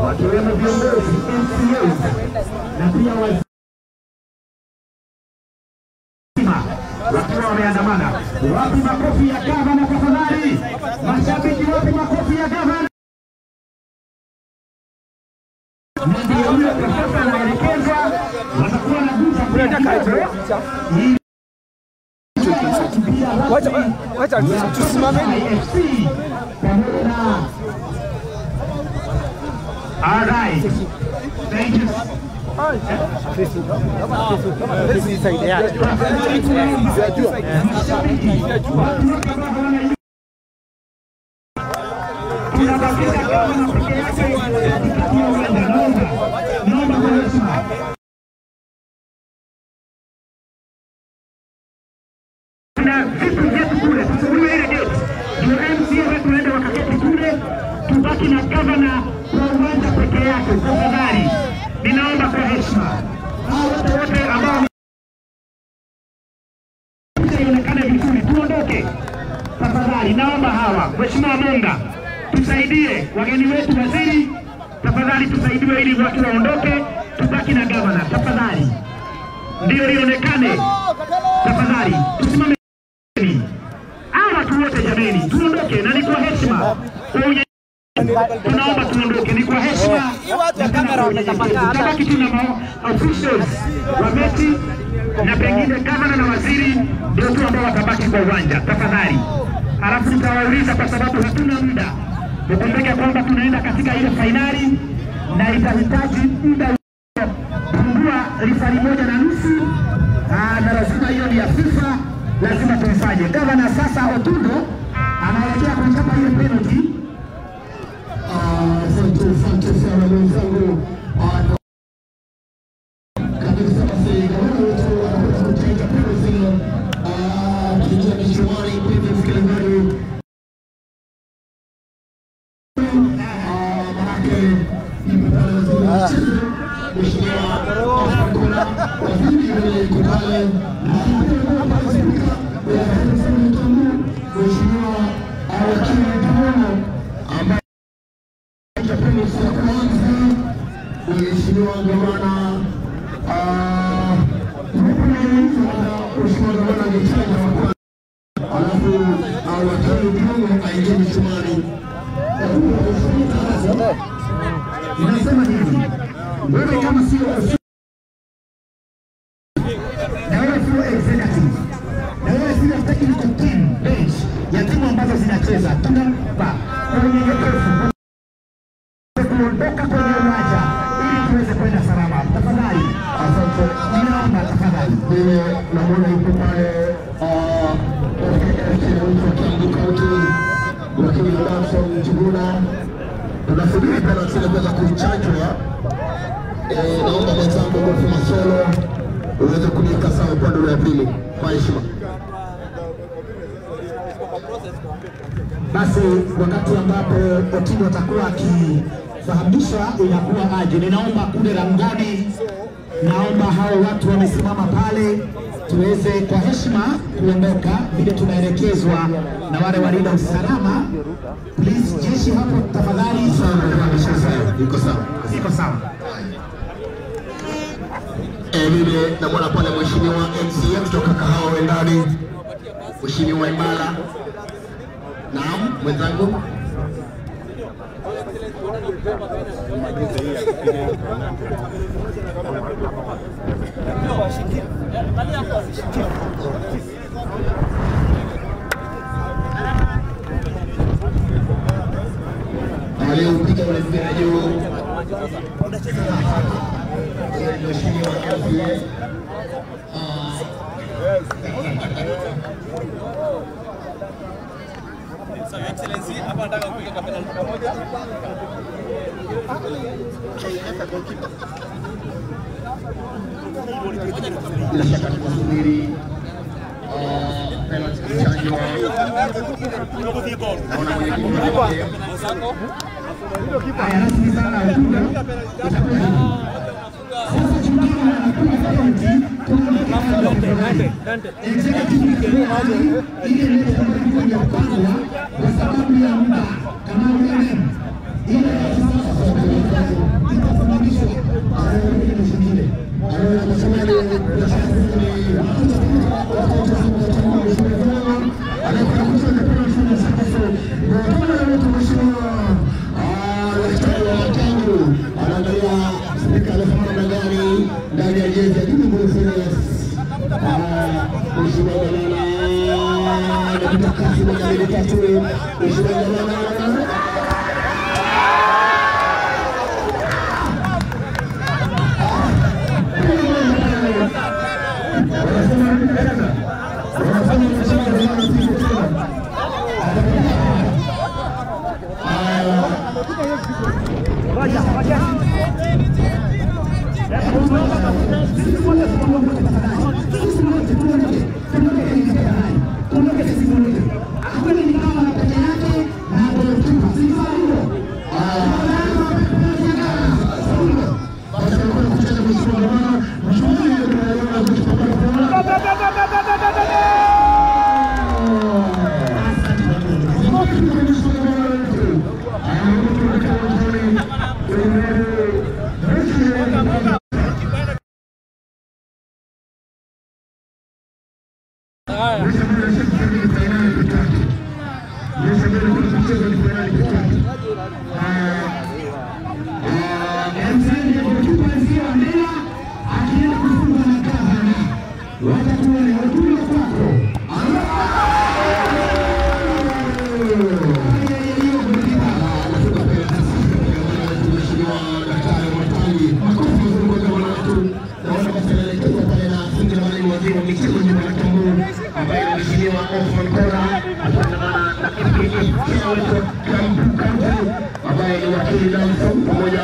Wakiwemo viongozi MCAs na pia wazima wakiwa wameandamana. Wapi makofi ya gavana tafadhali? Mashabiki, wapi makofi ya gavana? Na ndio yule kwa sasa anaelekezwa, watakuwa na gusa kule. Wacha tusimame. All right. Thank you. Vitu vyetu kule, tufungue ile gate. Ndio MCA wetu waende wakaketi kule. watu tafadhali. Ninaomba kwa heshima. Hao watu wote ambao ionekane vizuri tuondoke. Tafadhali naomba hawa. Mheshimiwa Munga, tusaidie wageni wetu waziri. Tafadhali tusaidiwe ili watu waondoke, tubaki na gavana tafadhali. Ndio ionekane. Tafadhali tusimame. Hawa watu wote jameni, tuondoke na ni kwa heshima. Tunaomba tuondoke ni kwa heshima. Tutabaki tu na officials wa mechi na pengine gavana na waziri ndio tu ambao watabaki kwa uwanja tafadhali. Halafu nitawauliza kwa sababu hatuna muda. Ukumbuke kwamba tunaenda katika ile finali na itahitaji muda pungua lisali 1.5, na lazima hiyo ni ya FIFA, lazima tuifanye. Gavana sasa Otundo anaelekea kuchapa ile penalty. Asante sana mwenzangu. Kabisa basi gavana wetu anakwenda kucheza penalty. Tuingie michuano mpenzi msikilizaji. Mheshimiwa Gavana alafu wakili Kiungo aingie michuano. Ninasema hivi, wewe kama sio na wewe sio executive na wewe sio technical team bench ya timu ambazo zinacheza, tunampa kwa unyenyekevu kuondoka kwenye uwanja ili tuweze kwenda salama. Tafadhali, asante. Ninaomba tafadhali. Mimi namuona yuko pale Kiambu County wakili Benson Njuguna. Tunasubiri penalty ile kuweza kuichanjwa. Naomba mwenzangu Godfrey Masolo uweze kuniweka sawa upande wa pili kwa heshima. Basi wakati ambapo Otieno atakuwa akifahamisha inakuwa aje, ninaomba kule langoni, naomba hao watu wamesimama pale tuweze kwa heshima kuondoka vile tunaelekezwa na wale walinda usalama. Please jeshi hapo tafadhali. Sawa, iko sawa. Iko sawa. Mimi namwona pale Mheshimiwa MCA kutoka Kahawa Wendani, Mheshimiwa Imbala. Naam, mwenzangu. Aliyeupiga ule mpira juu Mheshimiwa MCA. So Your Excellency, hapa nataka kupiga penalty moja. Bila shaka tunasubiri penalty kuchanjwa. Naona mwenyekiti wake. Haya, rasmi sana Otundo. Sasa Chukina anapiga penalty. Executive ile ile ya kwanza kwa sababu ya muda kama ule ile itasimamishwa nyingine. Anaangalia spika alifanya namna gani ndani ya jezi ya Mheshimiwa Gavana anapita kasi 1, 2, 3. Mheshimiwa Gavana Wacha tuone ujumbe kwako. Ambaye ni wakili Damson pamoja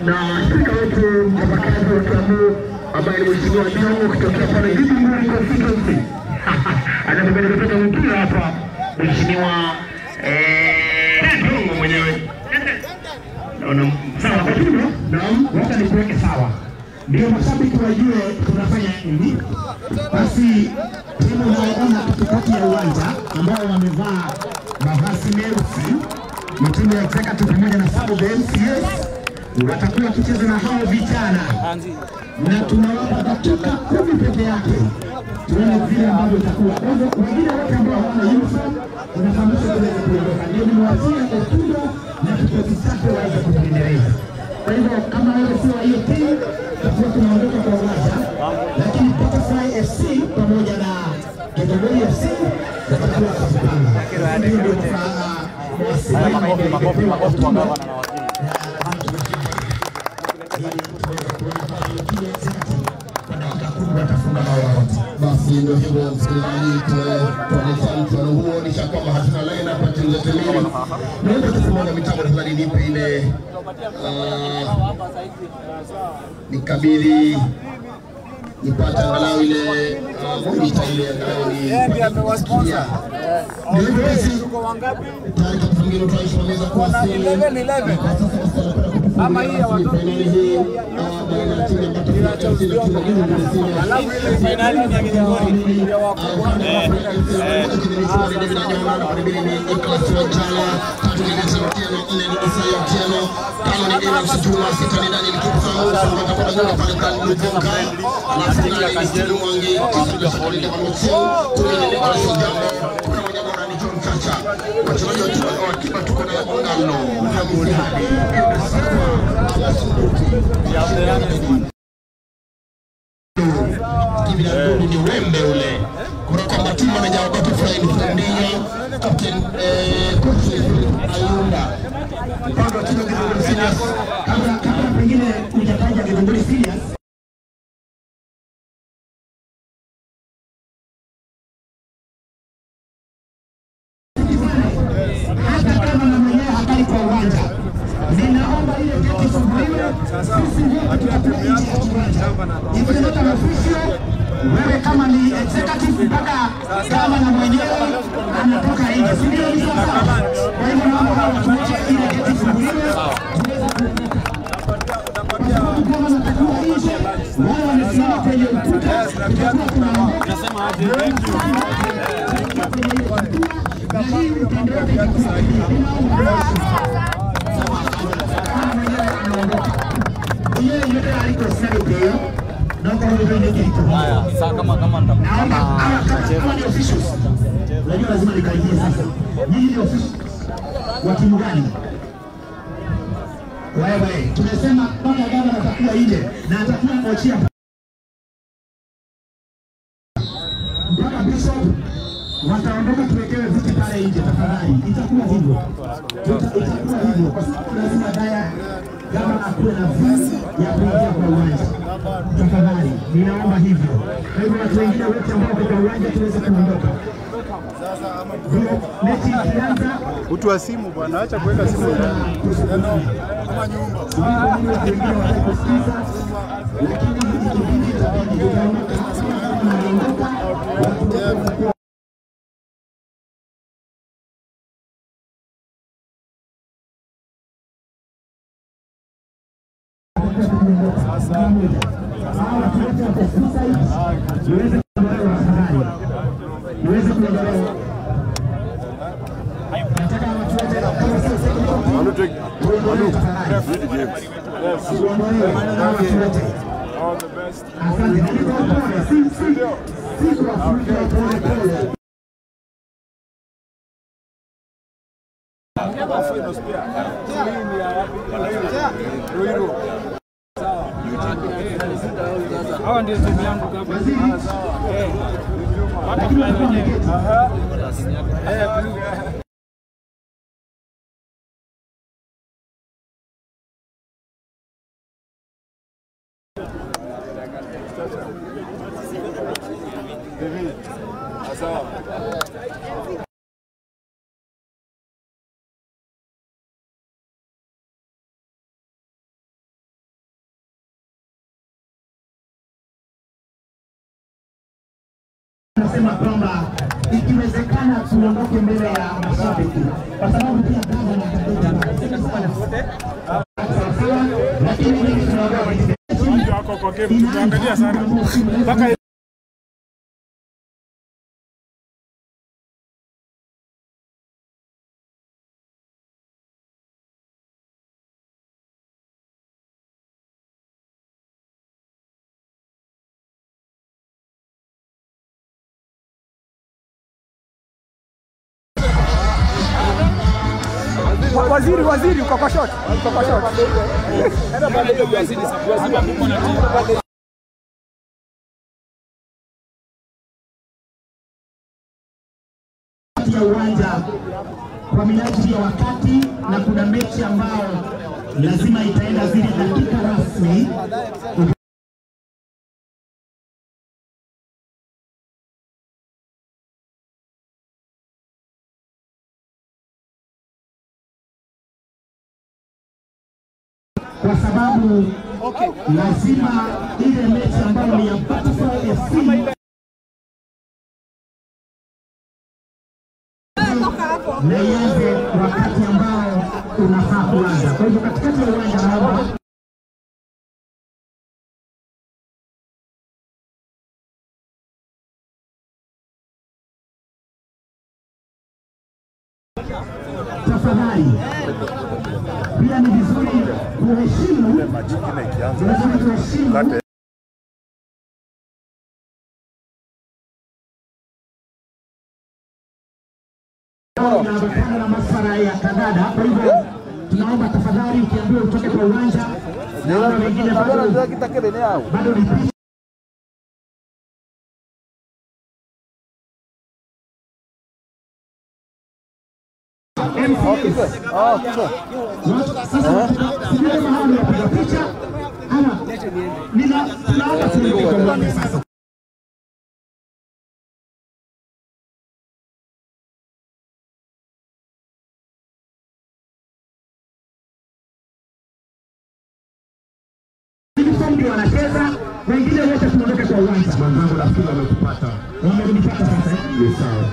na spika wetu mchapakazi wa Kiambu ambaye ni Mheshimiwa Diongo kutokea pale Githunguri constituency. Anatupeleka mpira hapa Mheshimiwa Diongo mwenyewe. Naona sawa kwa hivyo, naam, wacha nikuweke sawa. Ndio mashabiki wajue tunafanya nini. Basi timu unayoona katikati ya uwanja ambao wamevaa mavazi meusi ni timu ya Executive pamoja na Sub MCS, watakuwa wakicheza na hao vijana na tunawapa dakika 10 peke yake, tuone vile ambavyo itakuwa. Kwa hivyo wengine wote ambao hawana uniform unafahamishwa tuweze kuondoka, ndio nimewachia Otundo na kikosi chake waweze kutuendeleza. Kwa hivyo kama wewe sio wa hiyo timu, tutakuwa tunaondoka kwa uwanja, lakini Butterfly FC pamoja na Githunguri FC watakuwa wakijipanga. Hiyo ndio Makofi, makofi kwa gavana na wakili. Basi ndio hivyo msikilizaji, tunaelekea mchuano huo licha kwamba hatuna line up ya timu zote mbili. Naomba tu kuona mitambo tafadhali nipe ile nikabidhi nipate angalau ile monitor ile angalau ni ndio hivyo basi. Tayari tufungie tunaisha kwa sasa 11 ama hii ya watoto alafu ile finali ni ya Githunguri ya wakubwa. Wachezaji wa Kiba tuko na Ngalo Hadi ni wembe ule. Kuna kwamba timu manager wa Butterfly ni Fernandinho, captain coach Ayunda. Upande wa timu ya Githunguri Seniors, kabla pengine hujataja Githunguri Seniors, hata kama na mwenyewe hakai kwa uwanja, ninaomba ile geti ifunguliwe, sisi wote tutakuwa nje ya kiwanja. Even hata official, wewe kama ni executive mpaka kama na mwenyewe anatoka nje, si ndio? Ni sawa. Kwa hivyo naomba watu wote ile geti ifunguliwe tuweze kuondoka. Kwa sababu kama natakuwa nje, wao wamesimama kwenye ukuta, tutakuwa tunaondoka. Na hii upande wote itakuwa Haya, sasa kama Naomba kama ni officials, unajua lazima nikaingie sasa. Nyinyi ni officials wa timu gani? Wewe tumesema mpaka gavana atakuwa nje na atakuwa kochia mpaka bishop wataondoka, tuwekewe viti pale nje tafadhali. Itakuwa hivyo, itakuwa hivyo kwa sababu lazima daya gavana akuwe na viti ya kuingia kwa uwanja. Tafadhali ninaomba hivyo. Kwa hivyo watu wengine wote ambao kwa uwanja tuweze kuondoka. Mechi ikianza, Utu wa simu bwana, acha kuweka simu ndani. Kama nyumba. Lakini ikibidi itabidi tutaondoka, tunaondoka watu wote watakuwa niweze kuondolewa. Nataka watu wote kama sio security tuondolewe watu wote. Asante. Na niko pole, si kuwafunika pole pole. Hawa ndio timu yangu kabisa. Eh. Butterfly wenyewe. Eh, blue. Nasema kwamba ikiwezekana tuondoke mbele ya mashabiki kwa sababu pia gavana lakini mimi tunaondoka wako kwa game tutaangalia sana mpaka Waziri, waziri uko kwa shot, uko kwa shot. Ya uwanja kwa minajili ya wakati, na kuna mechi ambao lazima itaenda zile dakika rasmi. Kwa sababu lazima ile mechi ambayo ni ya Butterfly FC na ianze wakati ambao unafaa kuanza. Kwa hivyo katikati ya uwanja naomba tafadhali, pia ni vizuri kuheshimu, vizuri kuheshimu na masuala ya kandanda. Kwa hivyo tunaomba tafadhali, ukiambiwa utoke kwa uwanja na wengine bado ni sasa sijui kama hao ni wapiga picha ama tunaomba tuondoke kwa uwanja sasa. Ndio wanacheza, wengine wote tuondoke kwa uwanja. Mwenzangu nafikiri wamekupata. Wamenipata sasa. Ni sawa.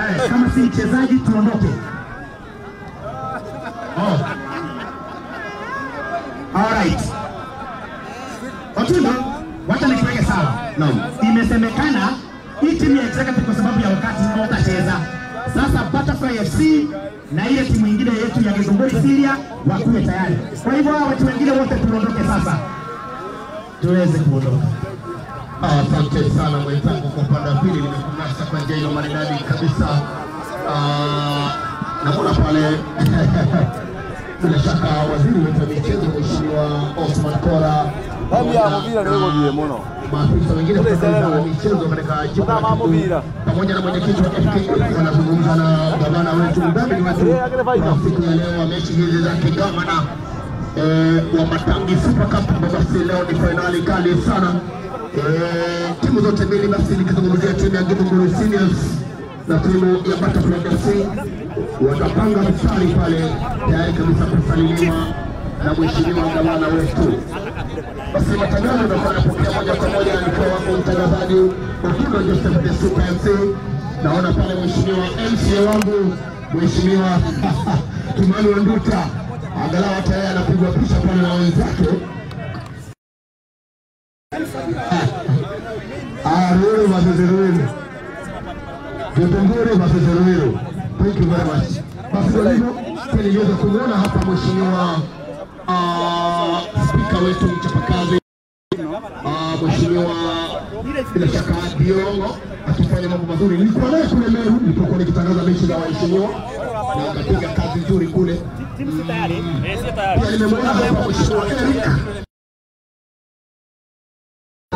Eh, kama si mchezaji tuondoke. Oh. All right. Otundo, wacha nikuweke sawa. Naam. Imesemekana hii timu ya Executive kwa sababu ya wakati hawatacheza. Sasa Butterfly FC na ile timu nyingine yetu ya Githunguri Syria wakuwe tayari. Kwa hivyo hao watu wengine wote tuondoke sasa. Tuweze kuondoka. Asante sana mwenzangu kwa upande wa pili, nimekunasa kwa njia hiyo maridadi kabisa. Naona pale bila shaka waziri wetu wa michezo Mheshimiwa Osman Kora, maafisa wengine kutoka wizara ya michezo katika jimbo la Kikuyu pamoja na mwenyekiti wa FKF wanazungumza na gavana wetu, mdhamini wetu wa siku ya leo wa mechi hizi za kigavana wa Matangi Super Cup. Basi leo ni fainali kali sana. Timu zote mbili, basi nikizungumzia timu ya Githunguri Seniors na timu ya Butterfly FC watapanga mstari pale tayari kabisa kusalimiwa na mheshimiwa gavana wetu. Basi matangazo yatakuwa yanapokea moja kwa moja, nikiwa wangu mtangazaji Otundo Joseph the Super MC. Naona pale mheshimiwa MCA wangu Mheshimiwa Kimani Wanduta, angalau hata yeye anapigwa picha pale na wenzake. Ruiru versus Ruiru. Githunguri versus Ruiru. Thank you very much. Basi ndio hivyo, niliweza kumuona hapa mheshimiwa spika wetu mchapakazi mheshimiwa bila shaka Diongo akifanya mambo mazuri. Nilikuwa naye kule Meru nilipokuwa nikitangaza mechi za waheshimiwa na akapiga kazi nzuri kule. Pia nimemwona hapa mheshimiwa Eric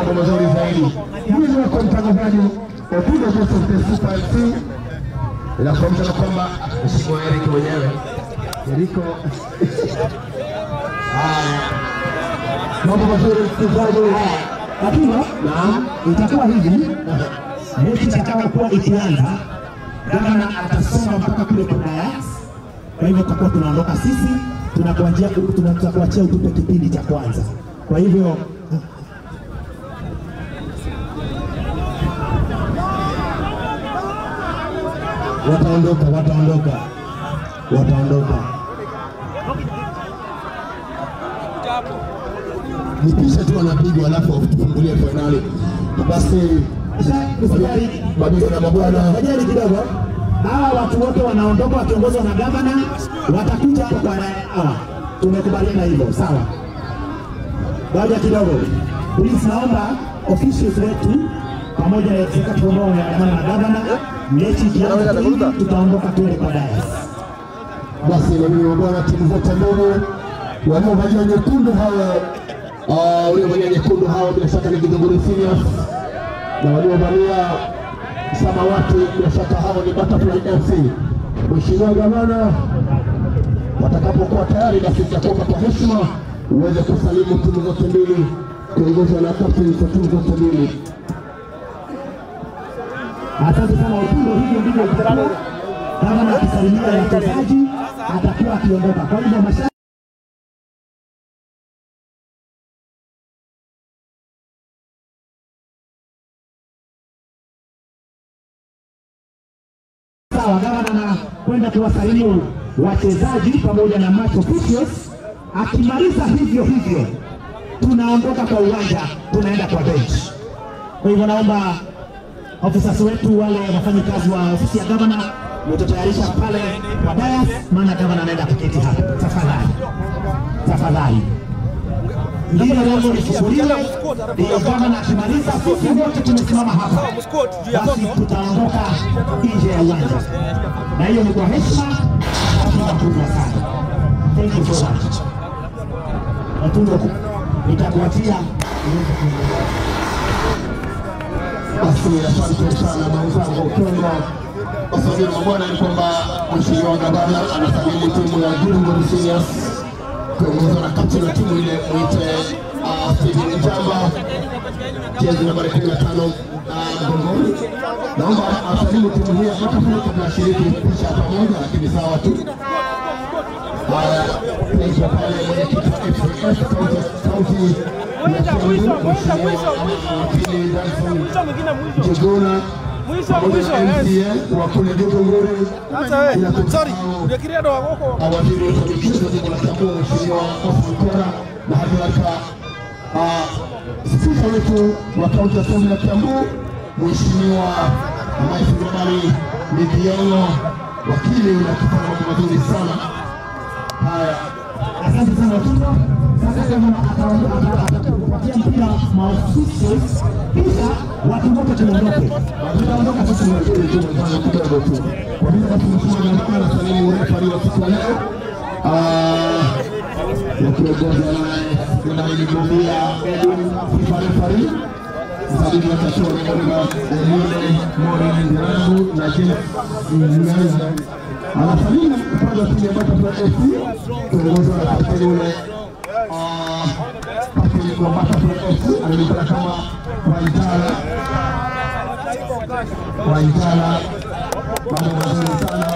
Mambo mazuri zaidi. Mimi wako mtangazaji Otundo Joseph the Super MC. Inakuambia kwamba Mheshimiwa Eric mwenyewe. Eriko. Haya. Mambo mazuri msikilizaji. Lakini naam, itakuwa hivi. Mechi itakayokuwa ikianza, gavana atasoma mpaka kule kwa dayas. Kwa hivyo tutakuwa tunaondoka sisi, tunakuachia utupe kipindi cha kwanza. Kwa hivyo wataondoka. Ni picha tu wanapigwa alafu tufungulie finali. Basi mabibi na mabwana, ngojeni kidogo. Hawa watu wote wanaondoka wakiongozwa na gavana, watakuja hapo kwa hawa. Tumekubaliana hivyo, sawa? Ngoja kidogo. Please, naomba officials wetu pamoja na executive ambao wanaandamana na gavana, mechi ikianza tutaondoka tuende kwa dais. Basi mabibi na mabwana, timu zote mbili waliovalia nyekundu hawa, waliovalia nyekundu hawa bila shaka ni Githunguri Seniors, na waliovalia samawati bila shaka hao ni Butterfly FC. Mheshimiwa Gavana, watakapokuwa tayari basi nitakuomba kwa heshima uweze kusalimu timu zote mbili kiongozwa na captain za timu zote mbili. Asante sana Otundo, hivyo ndivyo itakuwa. Gavana akisalimia wachezaji atakuwa akiondoka. Kwa hivyo gavana na kwenda kuwasalimu wachezaji pamoja na match officials. Akimaliza hivyo hivyo tunaondoka kwa uwanja, tunaenda kwa bench. Kwa hivyo naomba officers wetu wale wafanyikazi wa ofisi ya gavana mtatayarisha pale kwa dais, maana gavana anaenda kuketi hapa. Tafadhali, tafadhali. Ndio lango lifunguliwe, ndio gavana akimaliza, sisi wote tumesimama hapa, basi tutaondoka nje ya uwanja. Na hiyo ni kwa heshima kubwa sana. Thank you so much. Otundo, nitakuachia. Basi asante sana mwenzangu Otundo. Basi mabwana, ni kwamba Mheshimiwa Gavana anasalimu timu ya Githunguri Seniors kiongozwa na kapteni wa timu ile mwite Steven Njamba, jezi nambari 15 mgongoni. Naomba asalimu timu hii Butterfly kabla ashiriki picha pamoja, lakini sawa tu. Haya, picha pale mwenyekiti wa FCS kaunti ya Kiambu, Mheshimiwa Wakili Danson Njuguna, pamoja na MCA wa kule Githunguri, waziri wa michezo jimbo la Kiambu Mheshimiwa Osman Kora, na kadhalika spika wetu wa kaunti ya Kiambu Mheshimiwa Mike Midiano, wakili unatufanya mambo mazuri sana. Haya, asante sana Otundo. Sasa kama atakupatia mpira maofisi, kisha watu wote tuondoke. Tutaondoka sisi wote kidogo tu. Kwa hivyo basi Mheshimiwa Gavana anasalimu refari wa siku ya leo, wakiongozwa naye Ismail Gomia Edwin FIFA refari, msaidizi wake akiwa ni Oliver Omune Morin Ndirangu na James Mneza. Anasalimu upande wa timu ya Butterfly FC kiongozwa na kapteni ule kapteni wa Butterfly FC anajulikana kama Waitara. Waitara, mambo mazuri sana.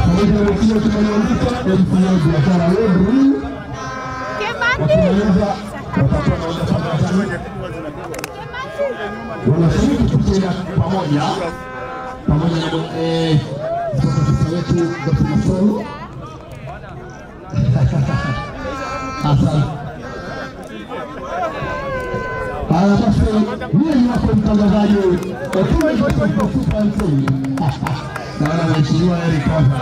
Pamoja na mkuu tumeandika MCA biashara wetu wakimaliza watakuwa wanaona wanashiriki kucheza pamoja pamoja na profesa wetu Dr. Masolo. Asante. Haya basi, mimi wako mtangazaji Otundo Super MC. Naona Mheshimiwa Eric hapa.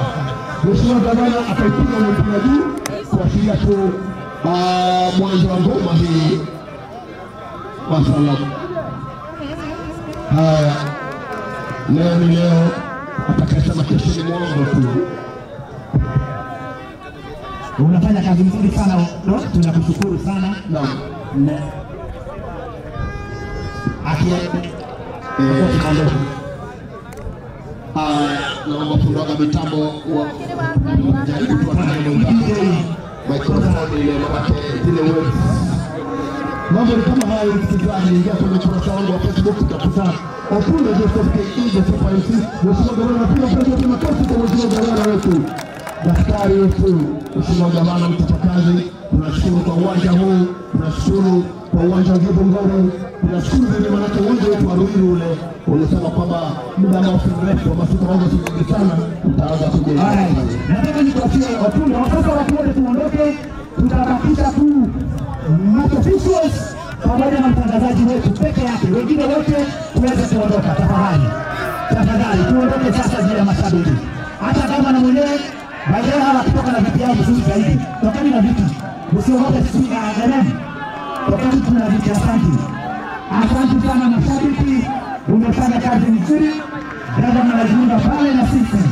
Mheshimiwa Gavana akaipiga mpira juu kuashiria tu mwanzo wa ngoma hii. Mashallah. Haya, leo ni leo, atakayesema kesho ni mwongo tu. Unafanya kazi nzuri sana, tunakushukuru sana. Naam. Naomba fundi mitambo wa jaribu tuwatane mwenzako microphone ile mabake zile waves. Mambo ni kama hayo msikilizaji, ingia kwenye ukurasa wangu wa Facebook utakuta Otundo Joseph KE the Super MC. Mheshimiwa Gavana, pia pia makofi kwa Mheshimiwa Gavana wetu, daktari wetu, Mheshimiwa Gavana mchapakazi. Tunashukuru kwa uwanja huu, tunashukuru kwa uwanja wa Githunguri, tunashukuru vile manake uwanja wetu wa Ruiru ule ulisema kwamba muda mrefu wa masiku wangu si sana utaanza kujenga. Nataka nikuachie Otundo sasa, watu wote tuondoke, tutabakisha tu match officials pamoja na mtangazaji wetu peke yake, wengine wote tuweze kuondoka. Tafadhali, tafadhali tuondoke sasa bila ya mashabiki. Hata kama na mwenyewe baadaye hawa kutoka na viti yao vizuri zaidi, tokeni na viti, msiogope sisi na tokeni tuna viti. Asante, asante sana mashabiki, umefanya kazi nzuri. Gavana anajiunga pale na sisi,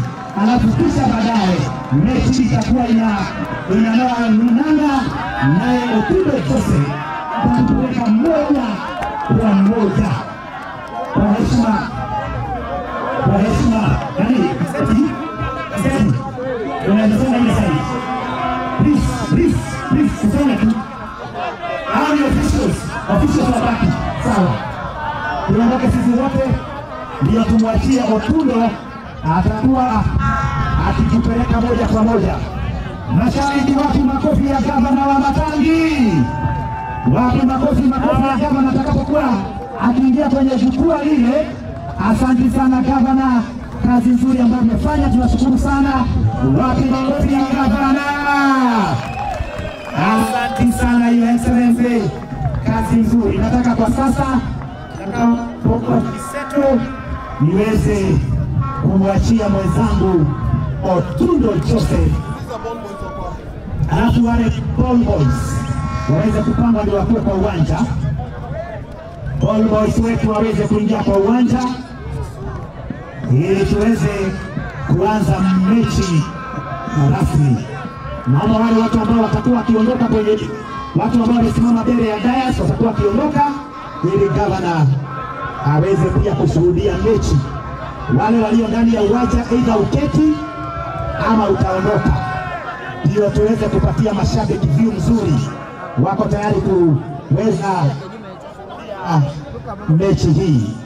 alafu kisha baadaye mechi itakuwa inanoa nanga, naye Otundo Joseph atatuweka moja kwa moja. Kwa heshima, kwa heshima, yani unaweza sema ile sasa, please please please, tuseme tu hao ni officials, officials wabaki sawa, tuondoke sisi wote ndio tumwachie Otundo, atakuwa akitupeleka moja kwa moja. Mashabiki, wapi makofi ya gavana wa Matangi? Wapi makofi, makofi ya gavana atakapokuwa akiingia kwenye jukwaa lile. Asante sana gavana, kazi nzuri ambayo umefanya, tunashukuru sana. Wapi makofi ya gavana? Asante sana Your Excellency, kazi nzuri. Nataka kwa sasa kiseto niweze kumwachia mwenzangu Otundo Joseph, alafu wale ball boys waweze kupangwa ndio wakuwe kwa uwanja. Ball boys wetu waweze kuingia kwa uwanja ili tuweze kuanza mechi rasmi. Naomba wale watu ambao watakuwa wakiondoka kwenye, watu ambao wamesimama mbele ya dais watakuwa wakiondoka ili gavana aweze pia kushuhudia mechi. Wale walio ndani ya uwanja, aidha uketi ama utaondoka, ndio tuweze kupatia mashabiki view mzuri, wako tayari kuweza mechi hii.